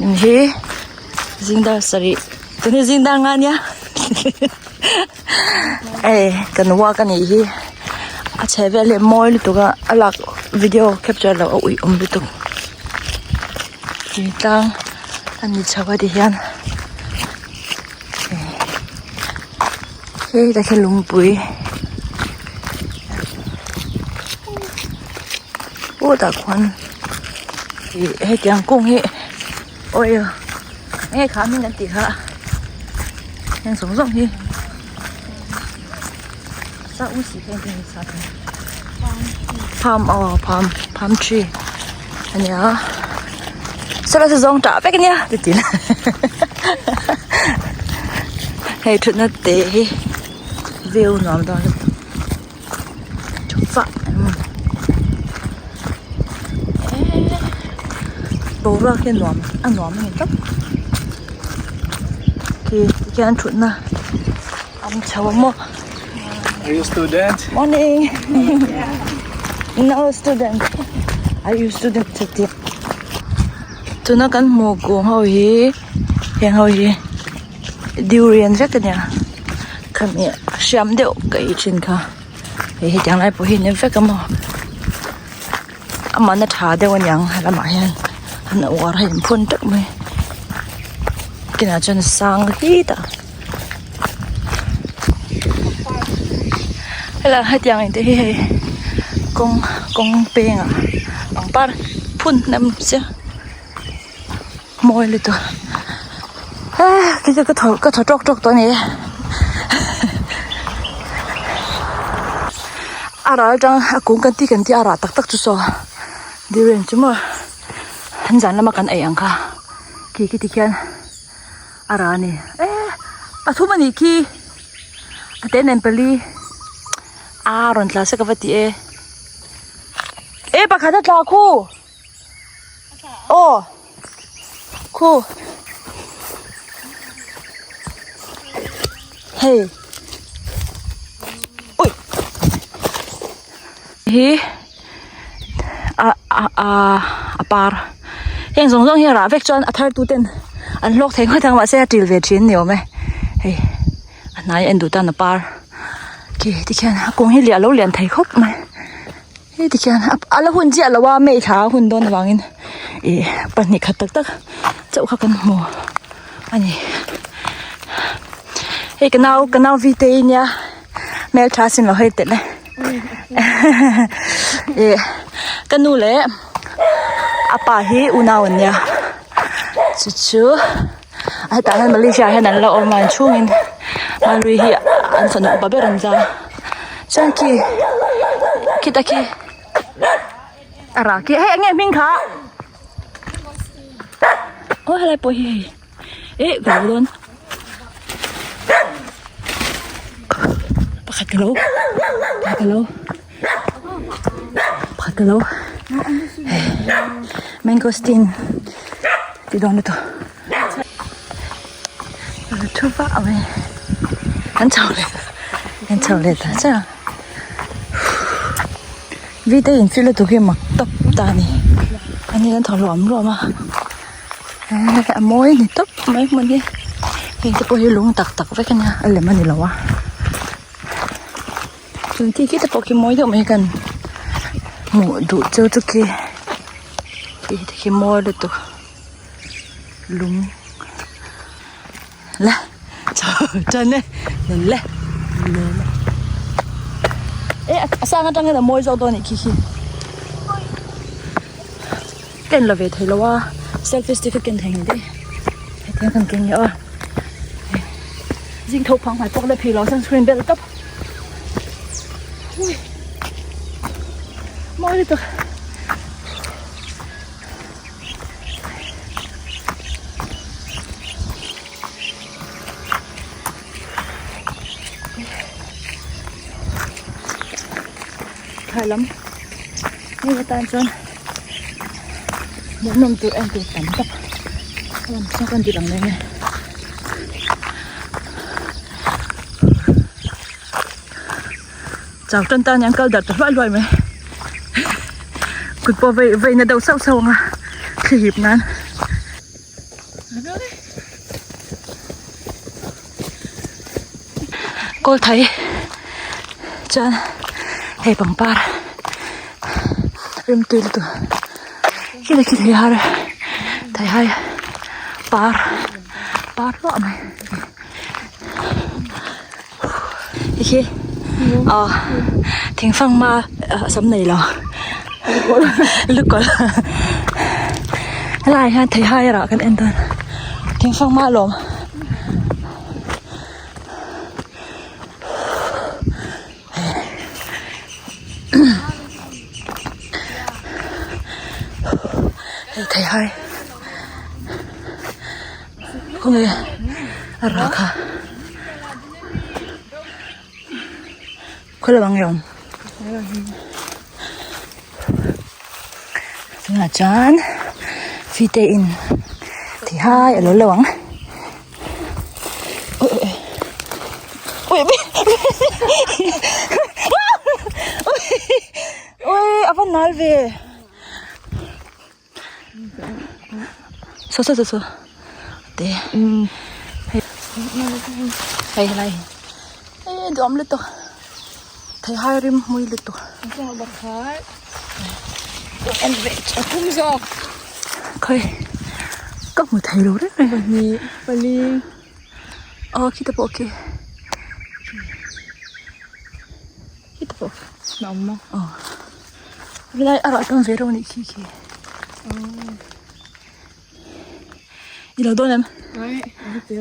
Hi zing dar sarih tun hi zing dar nga nia hei kan walk a nih hi a chheh vel hi a mawi lutuk a a lak video capture loh a uih awm lutuk tlang a ni chho a ti hian hei tak hi lungpui aw tah khuan ih hetiang kung hi awi enge kha hming an tih kha heng zawng zawng hi palm aw palm palm tree a nia sawlai saw zawng tah vek a nia ti tin hei thutna te hi view nuam dawn lutuk boruak hi a nuam a nuam a ni tawp khi tikhian thutna Am chho a maw. Are you student? Morning. No student. Are you student chuti. Tuna kan hmuh kung ho hi heng ho hi durian vek a nia. Khami hriam deuh ka ei thin kha. Hei hetiang lai pawh hi a ni vek a maw. Amahna tha deuh a niang lamah hian an uar a inphun teuh mai. Kinah chuan a sang hlit a. Helai hetiang in te hi hei kawng kawng pengah pangpar phun hnem sia mawi lutuk a kei chu ka thaw ka thaw tawk tawk tawh a ni e a ral atang a kung kan tih kan tih a rah tak tak chu saw durian chu maw an zan lama kan ei ang kha khi khi tikhian. A rah a ni eh pathum a nih khi a te nen pali a rawn tla se ka va ti e eh pakhat a tla khu aw khu hei ui hi a a a a par heng zawng zawng hi a rah vek chuan a thar tu ten an hlawk thei ngawt ang mahse a til ve thin ni awm e hei a hnai en duh tan a par khi tikhian a kawng hi liah lo lian thei khawp mai hei tikhian a la hun chiah lo a may thla a hun dawn avangin ih pahnih khat tak tak chauh kha kan hmu a ni hei ka nau ka nau v te hi nia hmeltha sin lo hei telh e. Ih ka nu leh a pa hi unau an nia chu chu hetah hian Malaysia ah hian an la awm a an chhungin Malui hi an fanu upa ber an za chuan khi khita khi a rah khi hei eng nge hming kha aw helai pawh hi hei. Eh ka lo dawn pakhat ka lo pakhat ka lo pakhat ka lo mangosteen ti dawn lutuk thu vah mai an chho leh an chho leh ta chiah a vite in fill lutuk hi mak tawp ta a ni ani an thaw hluam hluam a. A mawi a ni tawp mai hmun hi heng te pawh hi lung tak tak vek a nia a lem a ni lo a chuan khi khi te pawh khi mawi deuh mai kan hmuh duh chu chu khi khi te khi mawi lutuk lung le chho tan e le le le e a sang atang hian a mawi zawk dawn a nih khi khi. Ka en la ve thei lo a selfie stick ka ken thei ngei daih hetiang kan keng leh a zing tho phang hmai pawh la phei lo sunscreen bel tawp ui mawi lutuk thai lam hei atan chuan hmuhnawm tur en tur tam tak a awm chhuak a ni ang reng e. Chau tan tan hian kal darh ta hluai hluai mai kut pawh vei vei na deuh sauh sauh ang a thli hip nan. Kawlthai chuan hei pangpar rimtui lutuk khi leh khi thei har thei hai par par hluah mai hei khi ah thing fang hma ah sam nei lo lukawlh helaiah hian theihai rah kan en dawn thing fang hma alawm. Hei theihai khawnge a rah kha khawi lamah nge a awm tunah chuan fite in theihai alo lo ang. Ui a va nal ve saw saw saw saw te hei helai hi duhawm lutuk theihai rim hmui lutuk khawi ka hmu thei lo reng reng a aw khita pawh khi khita pawh khi aw helai a rah tam ve reuh a nih khi khi i lo dawn em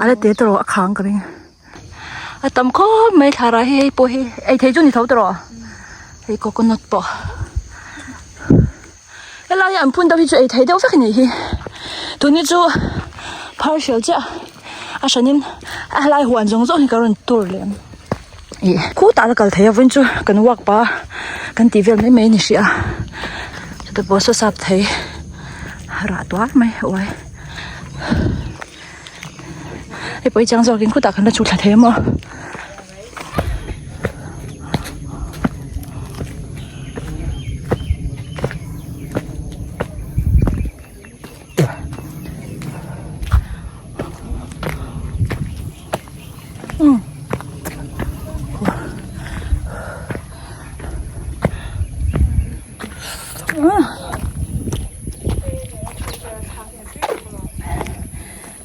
a la te tawh a khang ka ring a tam khawp mai thla rah hi hei pawh hi ei thei chu ni tho tawh hei coconut pawh helai an phun deuh hi chu ei thei deuh vek a nih hi tun hi chu partial chiah a hranin a helai huan zawng zawng hi ka rawn tur leh ang ih khutah la kal thei a vawiin chu kan walk pah a kan tih vel mai mai a ni hrih a chutah pawh saw sap thei rah tuar mai uai hei pawh hi chiang zawkin khutah kan la chhuk thla thei a maw.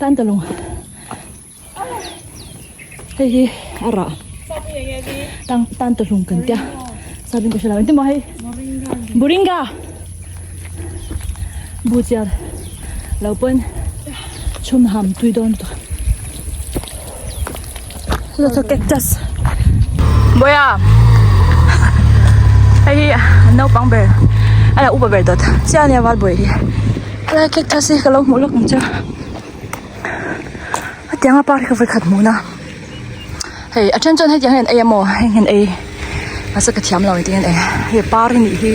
Tan ta lung hei hi a rah tang tan ta lung kan tia sabin ka hre lo engtin maw hei moringa bu chiar lo pawn chhum ham tui dawn lutuk chu chu cactus Bawiha hei hi an naupang ber a la upa ber dawt chiah ania val bawiha hi helai cactus hi ka lo hmuh lawk ang che hetianga par hi ka vawikhat hmuh na hei a then chuan hetiang hian an ei a maw heng hian ei mahse ka thiam lo engtin nge an ei hei par hi nih hi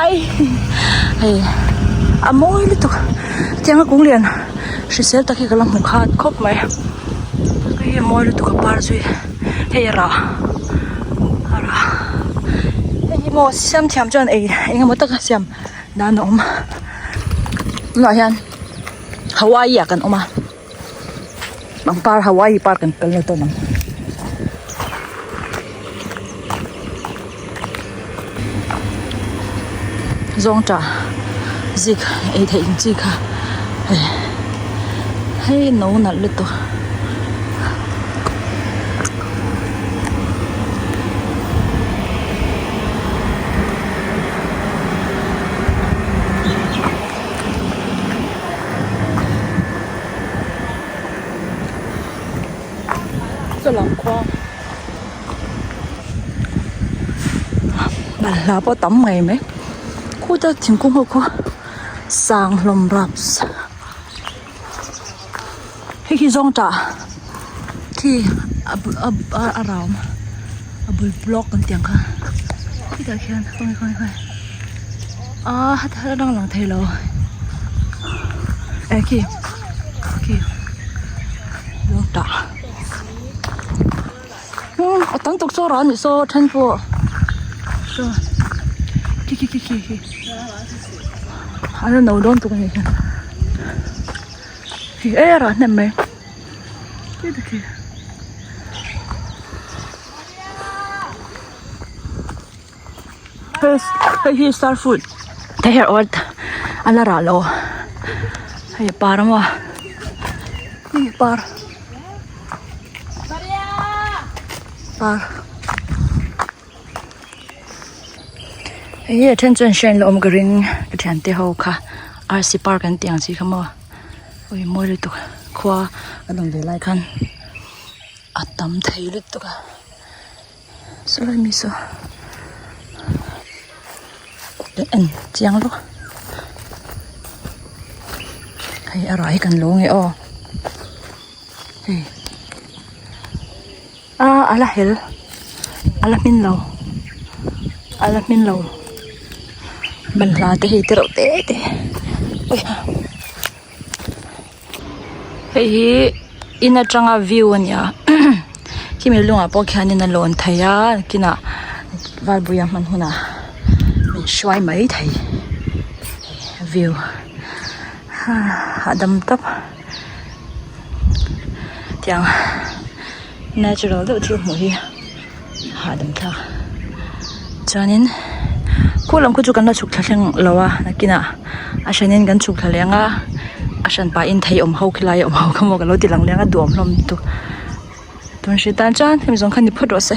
ai hei a mawi lutuk hetianga kung lian hrisel tak hi ka la hmu khat khawp mai hei hi a mawi lutuk a par zui hei a rah a rah hei hi maw siam thiam chuan ei eng emaw taka siam dan a awm tunah hian Hawaii ah kan awm a pangpar Hawaii park kan kal na tawn ang. Zawngṭah zik ei theih ang chi kha hei hei no nalh lutuk. Saw lam khua balhla pawh tam ngei mai khuta thingkung ho khu sang hlawm raps hei hi zawng tah khi a a a round a bul block kan tih ang kha khitah khian khawnge khawnge khawnge ah a lang lang thei lo eh khi khi zawng tah. A tam tak saw rah a nih saw then pawh saw khi khi khi khi a la no dawn tuk a nih hi. Hei e a rah hnem mai khi te khi. Hei hei hi star fruit te her awt a la rah lo hei a par a maw hei a par par. Hei hi a then chuan hriat la awm ka ring ka thiante ho kha arsi park an tih ang chi kha maw ui mawi lutuk khua kan awm ve lai khan a tam thei lutuk a sawlai mi saw en chiang lawk hei a rah hi kan lo nge aw hei. A a la hel a la hmin lo a la hmin lo banhla te hei te reuh te te hei hi in atanga view a ni a khimi lungah pawh khianin a lawn thei a kinah valbuia hman hunah min hruai mai thei view hahdam tawp. Tiang natural deuh thil hmuh hi hahdam thlak chuanin khu lam khu chu kan la chhuk thla thleng lo a nakinah a hranin kan chhuk thla leh ang a a hran pahin thei awm ho khilai awm ho kha maw ka lo ti lang leh ang a duhawm hlawm lutuk tun hri tan chuan hemi zawng kha ni phawt rawh se.